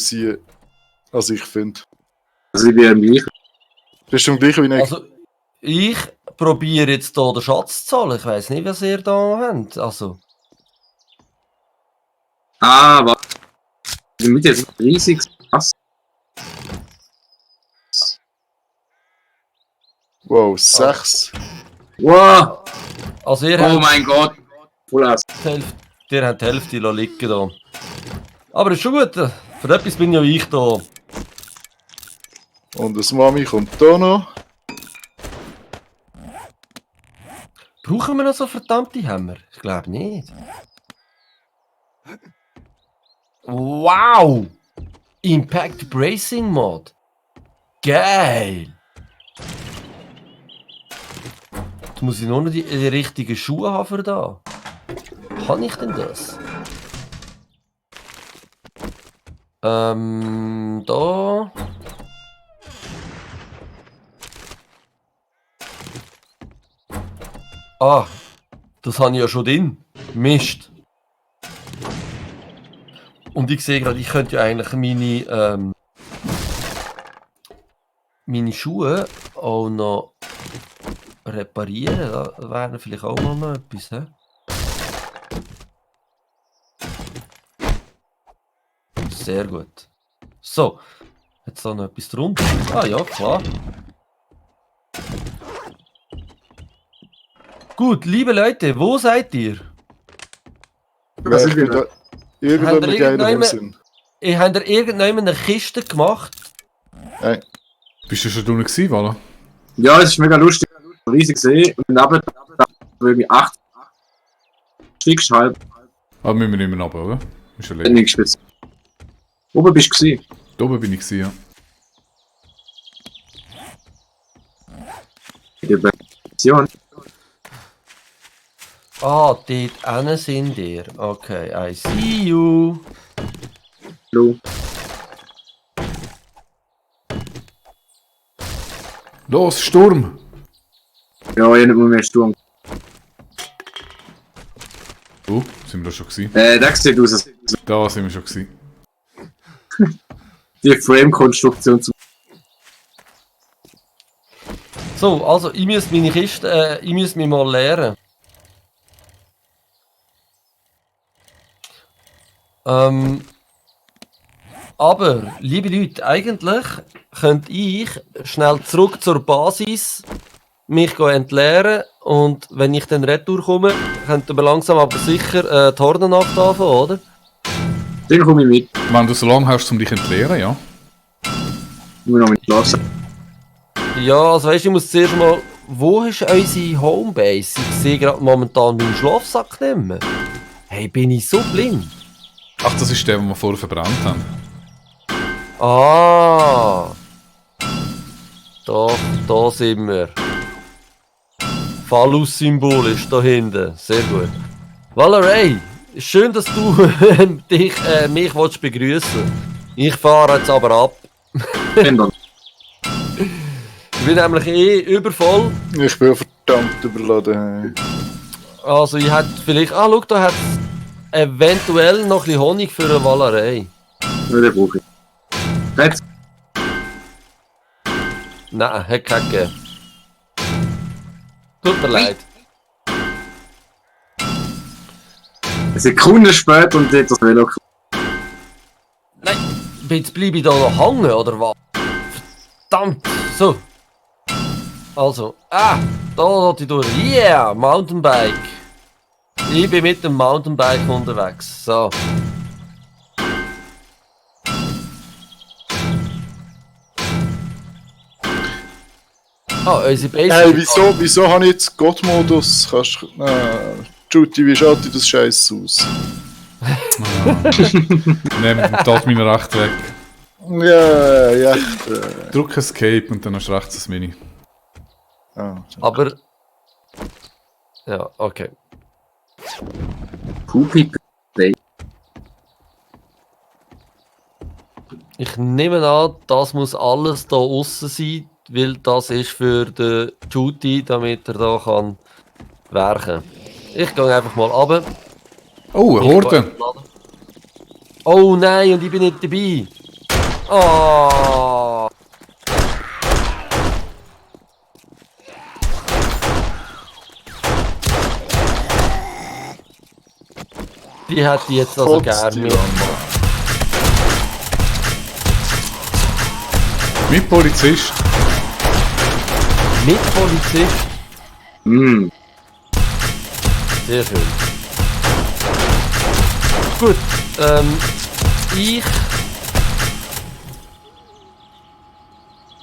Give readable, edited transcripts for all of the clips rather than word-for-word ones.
aussehen, als ich finde. Also ich bin am gleichen. Bist du am gleichen wie ich? Also, ich probiere jetzt hier den Schatz zu zahlen. Ich weiss nicht, was ihr da habt. Also, Warte. Damit jetzt ein riesiges Fass. Wow, 6. Wow! also ihr Oh habt mein Gott! Voll aus. die Hälfte, ihr habt die Hälfte liegen da. Aber ist schon gut. Für etwas bin ja ich da. Und das Mami kommt da noch. Brauchen wir noch so verdammte Hämmer? Ich glaube nicht. Wow! Impact Bracing Mod. Geil! Jetzt muss ich nur noch die richtigen Schuhe haben für da. Kann ich denn das? Da. Ah, das habe ich ja schon drin. Mist. Und ich sehe gerade, ich könnte ja eigentlich meine Schuhe auch noch reparieren. Da wäre vielleicht auch mal noch etwas. He? Sehr gut. So, jetzt da noch etwas drunter. Ah ja, klar. Gut, liebe Leute, wo seid ihr? Was Ich ist bin denn? da irgendwann Habt ihr mit geiler irgendjemand- Sinn. Habt ihr irgendjemand eine Kiste gemacht? Nein. Bist du schon drinnen gewesen, Walla? Ja, es ist mega lustig. Riesig See und neben irgendwie 8 Stück halb. Ah, müssen wir nicht mehr runter, oder? Ist schon leer. Nichts speziell. Oben bist du gewesen. Da oben bin ich gewesen, ja. In der Version. Ah, dort hinten sind ihr. Okay, I see you. Hallo. Los, Sturm! Ja, ich nicht mehr Sturm. Sind wir da schon gewesen? Das sieht aus, als Da sind wir schon gewesen. die Frame-Konstruktion zum. So, also ich müsste meine Kiste, ich müsste mich mal leeren. Aber, liebe Leute, eigentlich könnte ich schnell zurück zur Basis mich entleeren und wenn ich dann retour komme, könnten wir langsam aber sicher die Hornennacht anfangen, oder? Den komme ich mit. Wenn du so lange hast, um dich zu entleeren, ja. Nur noch mit Glas. Ja, also weißt du, ich muss zuerst mal... Wo ist unsere Homebase? Ich sehe gerade momentan meinen Schlafsack nicht mehr. Hey, bin ich so blind? Ach, das ist der, den wir vorher verbrannt haben. Ah! Da sind wir. Phallus-Symbol ist da hinten. Sehr gut. Valerie, schön, dass du mich willst begrüßen. Ich fahre jetzt aber ab. Ändern. Ich bin nämlich übervoll. Ich bin verdammt überladen. Also ich hätte vielleicht... Ah, schau, da hat eventuell noch ein bisschen Honig für eine Valerie. Nur den brauche ich. Jetzt. Nein, hat keinen gegeben. Tut mir leid. Eine Sekunde später und jetzt das Velo. Nein, jetzt bleibe ich da noch hängen, oder was? Verdammt, so. Also, da wollte ich durch. Yeah, Mountainbike. Ich bin mit dem Mountainbike unterwegs. So. Unsere Base. Hey, wieso habe ich jetzt God-Modus? Kannst du... Judy, wie schaut dir das Scheiß aus? Nehmt das meine Recht weg. Ja. Drück Escape und dann hast du rechts das Mini. Aber... Ja, okay. Pupi. Ich nehme an, das muss alles da außen sein, weil das ist für den Judy, damit er da kann werken. Ich gehe einfach mal runter. Oh, eine Horde! Oh nein, und ich bin nicht dabei. Oh. Die hätte ich jetzt also Kotzt gerne die mit. an. Mit Polizist. Mit Polizist. Hm. Sehr schön. Gut, ich...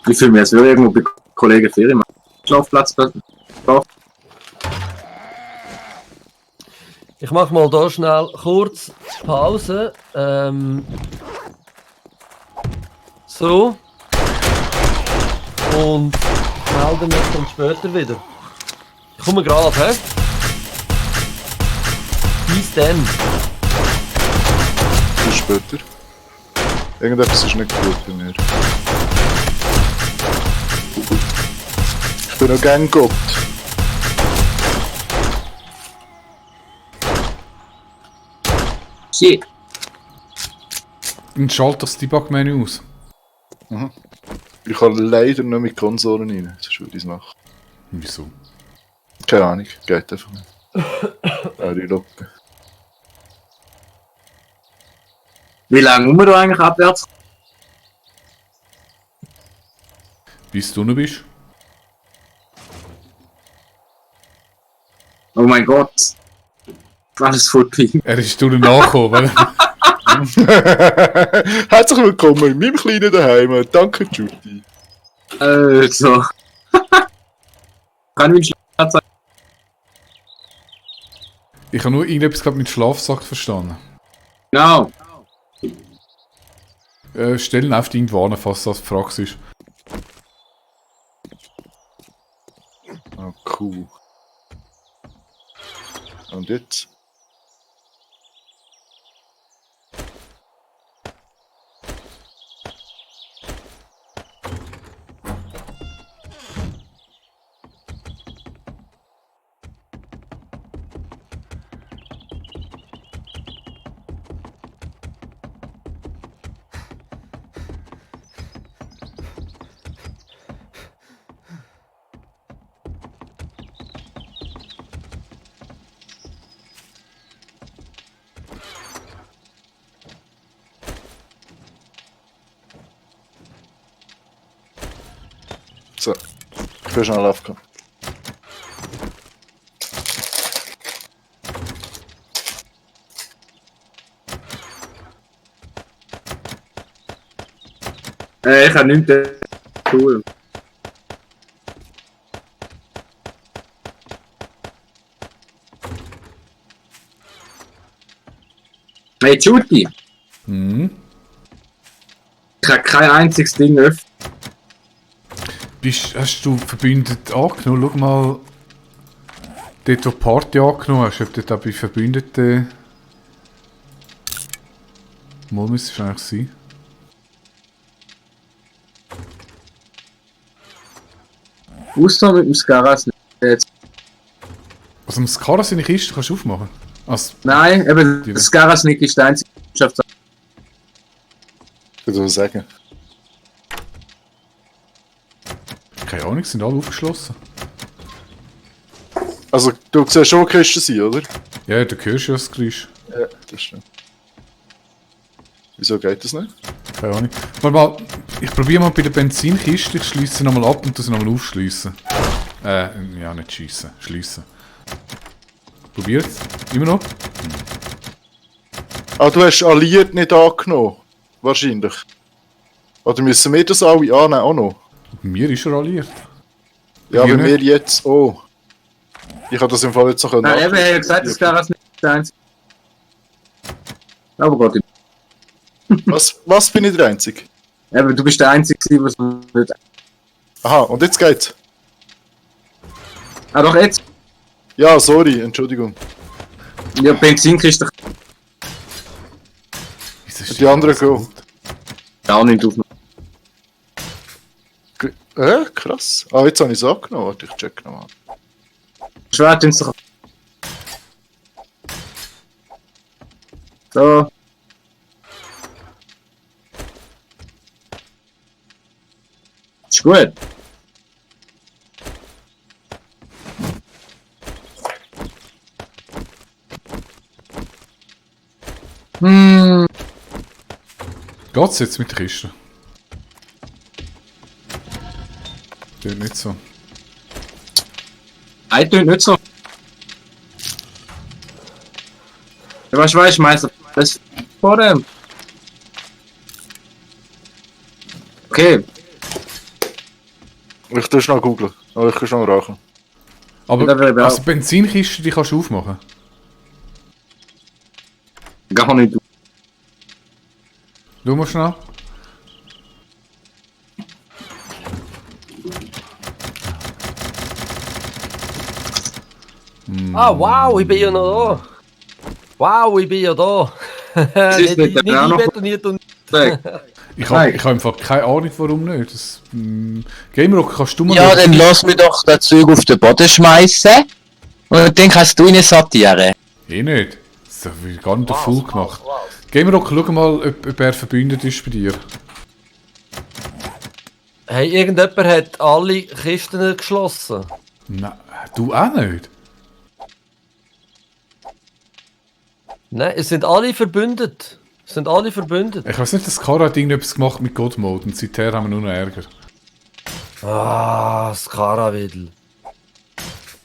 Ich fühle mich, als würde irgendwo bei Kollegen Ferien machen. Schlafplatz. Ich mache mal da schnell kurz Pause. So. Und melde mich dann später wieder. Ich komme gerade, hä? Bis dann. Bis später. Irgendetwas ist nicht gut bei mir. Ich bin noch gern Gott. Shit. Dann schalt das Debug-Menü aus. Ich kann leider nicht mit Konsolen rein. Das würde ich machen. Wieso? Keine Ahnung, geht einfach nicht. Die Loppe. Wie lange muss man da eigentlich abwärts? Bis du noch bist. Oh mein Gott. Alles voll pink. Er ist durch nachgekommen. Herzlich willkommen in meinem kleinen Daheim. Danke, Judy. Also. Kann ich mich zeigen? Ich habe nur irgendetwas gerade mit Schlafsack verstanden. Genau. Stellen auf die irgendwo an, falls das die Frage ist. Oh, cool. Und jetzt? So, ich bin schnell aufgekommen. Ich habe nichts cool. Hey Judy, Hm? ich habe kein einziges Ding öffnen. Hast du verbündet angenommen? Schau mal, dort wo die Party angenommen hast, ob dort auch bei Verbündeten... Mal müsste es eigentlich sein. Ausnahme mit dem Scaras nicht. Jetzt. Also im Skara seine Kiste kannst du aufmachen. Also, Nein, eben, das Scarasnik ist der einzige Mannschaft. Ich würde sagen. keine Ahnung, sind alle aufgeschlossen. Also, du siehst schon, wo Kisten sind, oder? Ja, du hörst ja das Geräusch. Ja, das stimmt. Wieso geht das nicht? Keine Ahnung. Mal, ich probiere mal bei der Benzinkiste, ich schließe sie nochmal ab und tu sie nochmal aufschliessen. Ja, nicht schiessen, schliessen. Probiert's? Immer noch? Ah, du hast alliiert nicht angenommen. Wahrscheinlich. Oder müssen wir das alle annehmen auch noch? Bei mir ist er alliert. Ja, Bei bei dir mir nicht? jetzt auch. Ich habe das im Fall jetzt noch Nein, eben, er hat gesagt, das Scarasnik ist der einzige. Aber Gott, Was bin ich der Einzige? eben, du bist der Einzige, was nicht. Aha, und jetzt geht's. Ah, doch jetzt. Ja, sorry, Entschuldigung. Ja, Benzinkiste Wieso ist Die das anderen alles gehen. gut? auch nicht aufnehmen. Krass. Ah, jetzt habe ich es angenommen. Warte, ich check nochmal. Schwert ins doch. So. Ist gut. Geht's jetzt mit der Kiste? Tut nicht so. Nein, tut nicht so. Ja, was weiß ich, Meister? Das vor dem. Okay. Ich tue schnell googeln, aber ich kann schnell rauchen. Aber Ja, da wäre also auch- Benzinkiste, die kannst du aufmachen. Gar nicht. Schau mal schnell. Ah, wow, ich bin ja noch da. Wow, ich bin ja da. ist nicht der auch noch- einbetoniert und... Ich Nein. habe einfach keine Ahnung, warum nicht. Das, Gamerock, kannst du mal... Ja, dann lass mich doch das Zeug auf den Boden schmeißen. Und dann kannst du ihn sortieren. Eh nicht. Das habe gar nicht voll gemacht. Gamerock, schau mal, ob er verbündet ist bei dir. Hey, irgendjemand hat alle Kisten geschlossen. Nein, du auch nicht. Nein, es sind alle verbündet. Es sind alle verbündet. Ich weiß nicht, das Kara hat irgendetwas gemacht mit God Mode und seither haben wir nur noch Ärger. Ah, Skarawidl.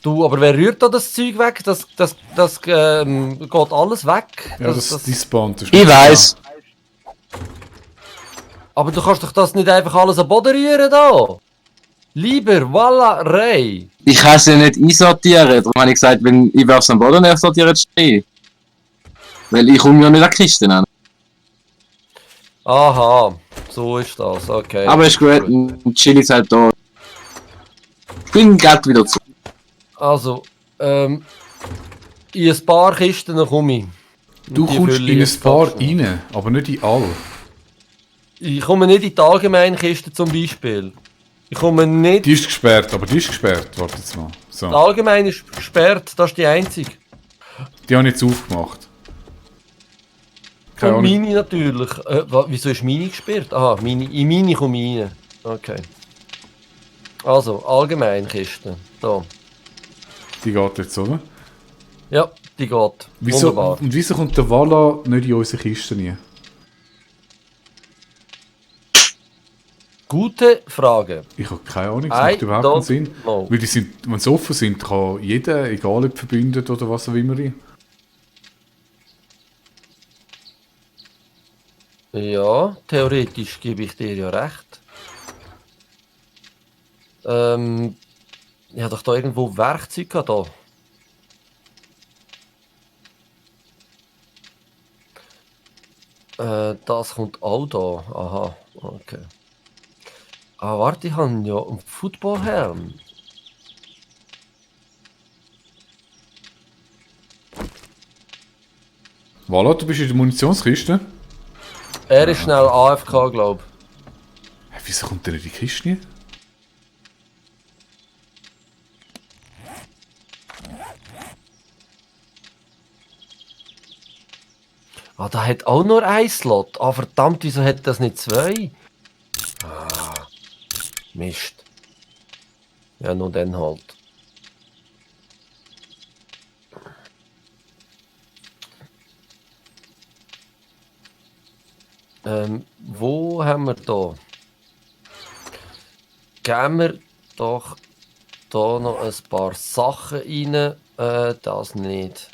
Du, aber wer rührt da das Zeug weg? Das geht alles weg. Ja, das despawnt ist. Ich weiss. Aber du kannst doch das nicht einfach alles am Boden rühren da. Lieber, voilà, Ray. Ich kann sie nicht einsortieren. Darum habe ich gesagt, wenn ich es am Boden nicht sortiere, stehe ich. Weil ich komme ja nicht an die Kisten an. Aha, so ist das, okay. Aber ist gut, ein Chili ist halt da. Ich bin gerade wieder zu. Also, in ein paar Kisten komme ich. Du Und die kommst fülle in ich ein jetzt paar ganz schnell. rein, aber nicht in alle. Ich komme nicht in die allgemeine Kiste zum Beispiel. Ich komme nicht... Die ist gesperrt, aber die ist gesperrt. Warte jetzt mal. Die So. allgemeine ist gesperrt, das ist die einzige. Die habe ich jetzt aufgemacht. Keine Und Ahnung. meine natürlich. Wieso ist meine gesperrt? Aha, in meine komme ich rein. Okay. Also, allgemeine Kiste. Da. Die geht jetzt, oder? Ja, die geht. Wieso, Wunderbar. und wieso kommt der Walla nicht in unsere Kiste rein? Gute Frage. Ich habe keine Ahnung, das I macht überhaupt keinen don't Sinn. know. Weil die sind, wenn sie offen sind, kann jeder, egal ob verbündet oder was auch immer, rein. Ja, theoretisch gebe ich dir ja recht. Ich habe doch da irgendwo Werkzeug gehabt, da. Das kommt auch da. Aha, okay. Ah, warte, ich habe ja einen Footballhelm. Walla, du bist in der Munitionskiste. Er ist schnell AFK, glaube Hä, wieso kommt der nicht in die Kiste rein? ich. Ah, da hat auch nur ein Slot. Ah, verdammt, wieso hat das nicht zwei? Ah, Mist. Ja, nur dann halt. Wo haben wir da? Geben wir doch da noch ein paar Sachen rein. Das nicht.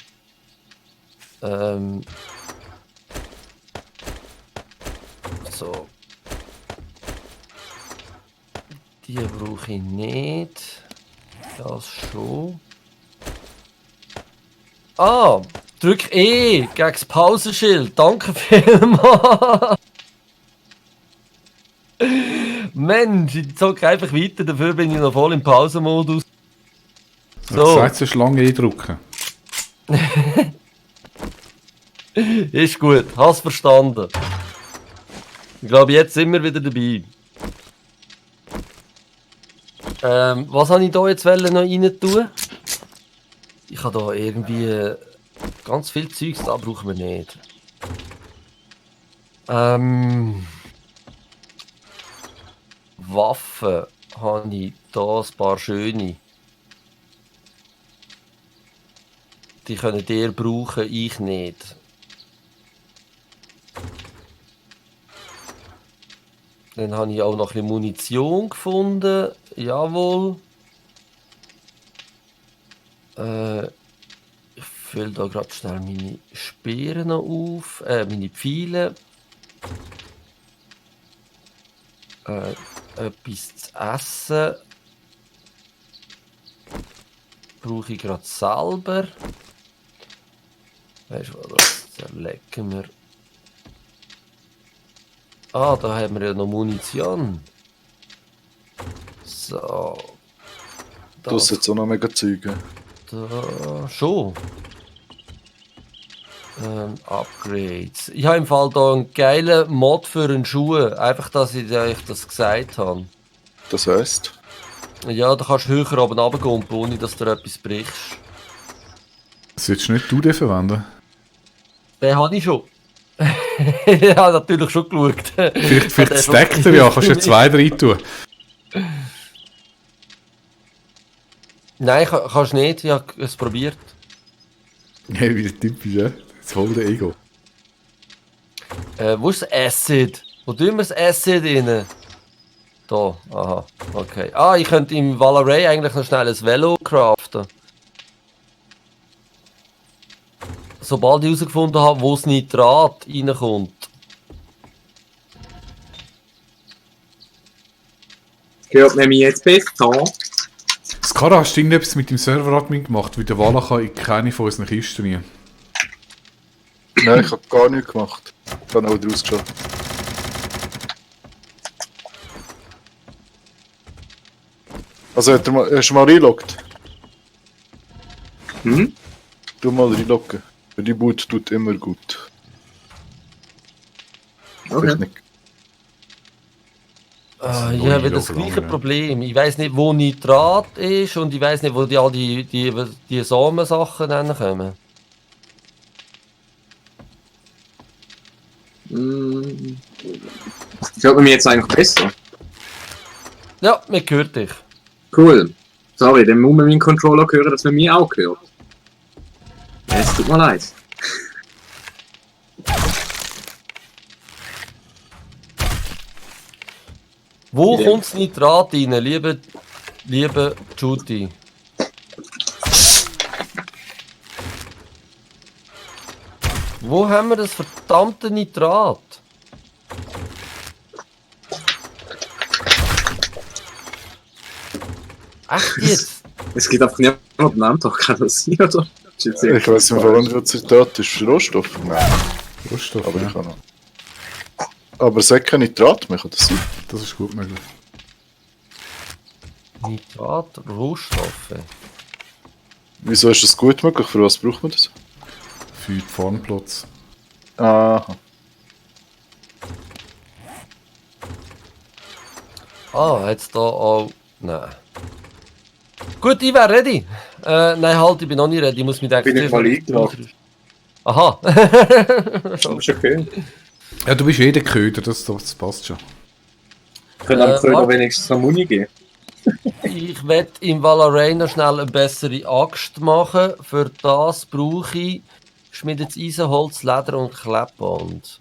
So. Die brauche ich nicht. Das schon. Ah! Drück E gegen das Pausenschild. Danke vielmals. Mensch, ich zog einfach weiter, dafür bin ich noch voll im Pausenmodus. Ich habe So, gesagt, so Schlange eindrücken. ist gut, hast verstanden. Ich glaube, jetzt sind wir wieder dabei. Was habe ich da jetzt noch rein tun? Ich habe da irgendwie ganz viel Zeugs, da brauchen wir nicht. Waffen habe ich da ein paar schöne. Die können ihr brauchen, ich nicht. Dann habe ich auch noch ein bisschen Munition gefunden. Jawohl. Ich fülle da gerade schnell meine Speere noch auf. Meine Pfeile. Etwas zu essen. Brauche ich gerade selber. Weißt du was? Das zerlegen wir. Ah, da haben wir ja noch Munition. So. Du hast jetzt auch noch mega Zeuge. Da schon. Upgrades. Ich habe im Fall da einen geilen Mod für einen Schuh. Einfach, dass ich euch das gesagt habe. Das heisst, Ja, da kannst du höher oben runtergehen, ohne dass du etwas brichst. Das willst du nicht du den verwenden? Den habe ich schon. Ich habe natürlich schon geschaut. Vielleicht stackt er ja, kannst du ja 2 rein tun. Nein, kannst nicht. Ich habe es probiert. Hey, wie der Typ ist, ja? Jetzt voll der Ego. Wo ist das Acid? Wo tun wir das Acid rein? Da, aha, okay. Ah, ich könnte im Valaray eigentlich noch schnell ein Velo craften. Sobald ich herausgefunden habe, wo das Nitrat reinkommt. Hört nämlich jetzt besser. Skara, hast du irgendetwas mit dem Server-Admin gemacht? Weil der Wala kann in keine von unseren Kisten rein. nein, ich habe gar nichts gemacht. Ich habe auch draus geschaut. Also, hast du mal reloggt? Hm? Du mal reloggen. Die Boot tut immer gut. Okay. Technik. Ich neue habe das Logo gleiche lang, Problem. Ich weiß nicht, wo Nitrat ist und ich weiß nicht, wo die Samensachen dann kommen. Hört man mich jetzt eigentlich besser? Ja, mir gehört dich. Cool. Sorry, dann muss man meinen Controller hören, dass man mich auch hört. Es tut mir leid. Wo Ja. kommt das Nitrat rein, liebe Judy? Wo haben wir das verdammte Nitrat? Echt jetzt? Es gibt einfach niemanden Antrag, kann das sein, oder? Ist jetzt Ich weiß nicht, warum das Zitat ist. Rohstoff? Nein, Rohstoff, aber ich ja. kann noch. Aber es hat kein Nitrat mehr, kann das sein? Das ist gut möglich. Nitrat, Rohstoffe. Wieso ist das gut möglich? Für was braucht man das? Für die Farmplots. Aha. Ah, jetzt da auch. Nein. Gut, ich wäre ready. Nein, halt, ich bin noch nicht ready. Ich muss mich Bin ich mal eingetragen? Aha. Ist okay. Ja, du bist eh der Köder, das passt schon. Können am Kröger warte. wenigstens noch Muni geben? Ich werde im Valaray noch schnell eine bessere Axt machen. Für das brauche ich geschmiedetes Eisen, Holz, Leder und Klebband.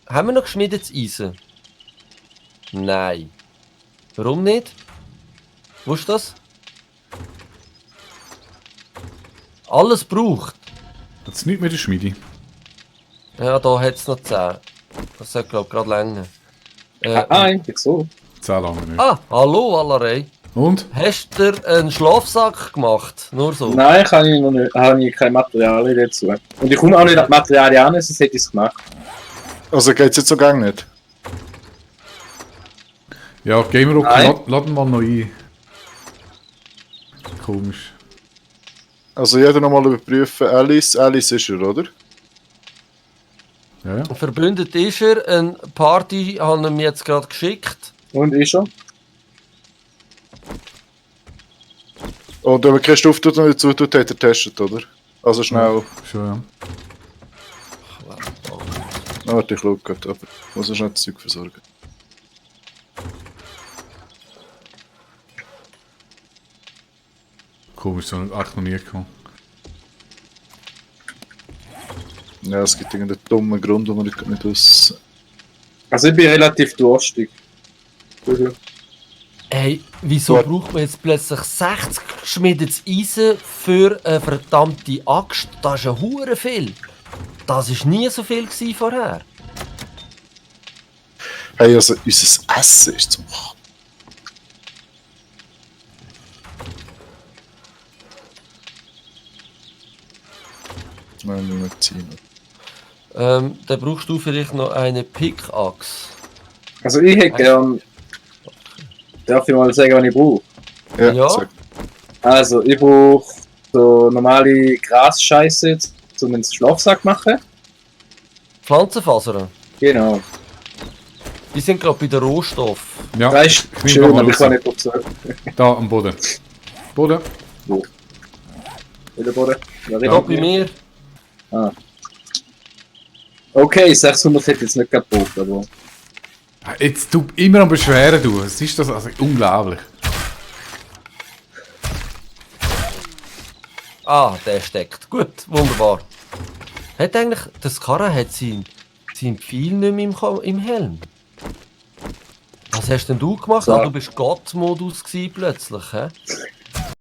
Haben wir noch geschmiedetes Eisen? Nein. Warum nicht? Wo ist das? Alles braucht. Hat's nichts mit der Schmiede. Ja, da hat es noch 10. Das sollte, glaube ich, gerade länger. Eigentlich so. 10 lange nicht. Hallo Valaray. Und? Hast du dir einen Schlafsack gemacht? Nur so? Nein, kann ich noch nicht. Habe ich keine Materialien dazu. Und ich komme auch nicht an die Materialien an, sonst hätte ich es gemacht. Also geht's jetzt so gar nicht? Ja, Gamerock, Nein. laden mal noch ein. Komisch. Also jeder nochmal überprüfen. Alice ist er, oder? Ja, ja. Verbündet ist er. Eine Party haben wir mir jetzt gerade geschickt. Und ist er? Und wenn man keine Stufe tut und nicht zutut, hat er getestet, oder? Also schnell. Schon, ja. Warte, ich schaue gerade, aber ich muss schnell das Zeug versorgen. komisch, so echt noch nie gekommen. Ja, es gibt irgendeinen dummen Grund, warum ich nicht aus. Also ich bin relativ durstig. Hey, wieso Gut. braucht man jetzt plötzlich 60 geschmiedetes Eisen für eine verdammte Axt? Das ist ja hure viel. Das war nie so viel gewesen vorher. Hey, also unser Essen ist zum Kochen. Nein, nicht ziehen. Dann brauchst du vielleicht noch eine Pickaxe. Also ich hätte gern... Darf ich mal sagen, was ich brauche? Ja, Ja. sag. Also ich brauche so normale Grasscheiße, um einen Schlafsack zu machen. Pflanzenfasern. Genau. Die sind gerade bei den Rohstoffen. Ja, Das ist ich schön, nehme mal aber ich raus. kann nicht dazu. Da am Boden. Boden. In der Boden. Ja, Da bei mir. Okay, 600 hätte ich jetzt nicht gebraucht, aber... Jetzt du immer am Beschweren, du. Es ist das also unglaublich. Ah, der steckt. Gut, wunderbar. Hat eigentlich, der Skara hat sein Pfeil nicht mehr im Helm. Was hast denn du gemacht? So. Ah, du bist Gott-Modus gewesen plötzlich, hä?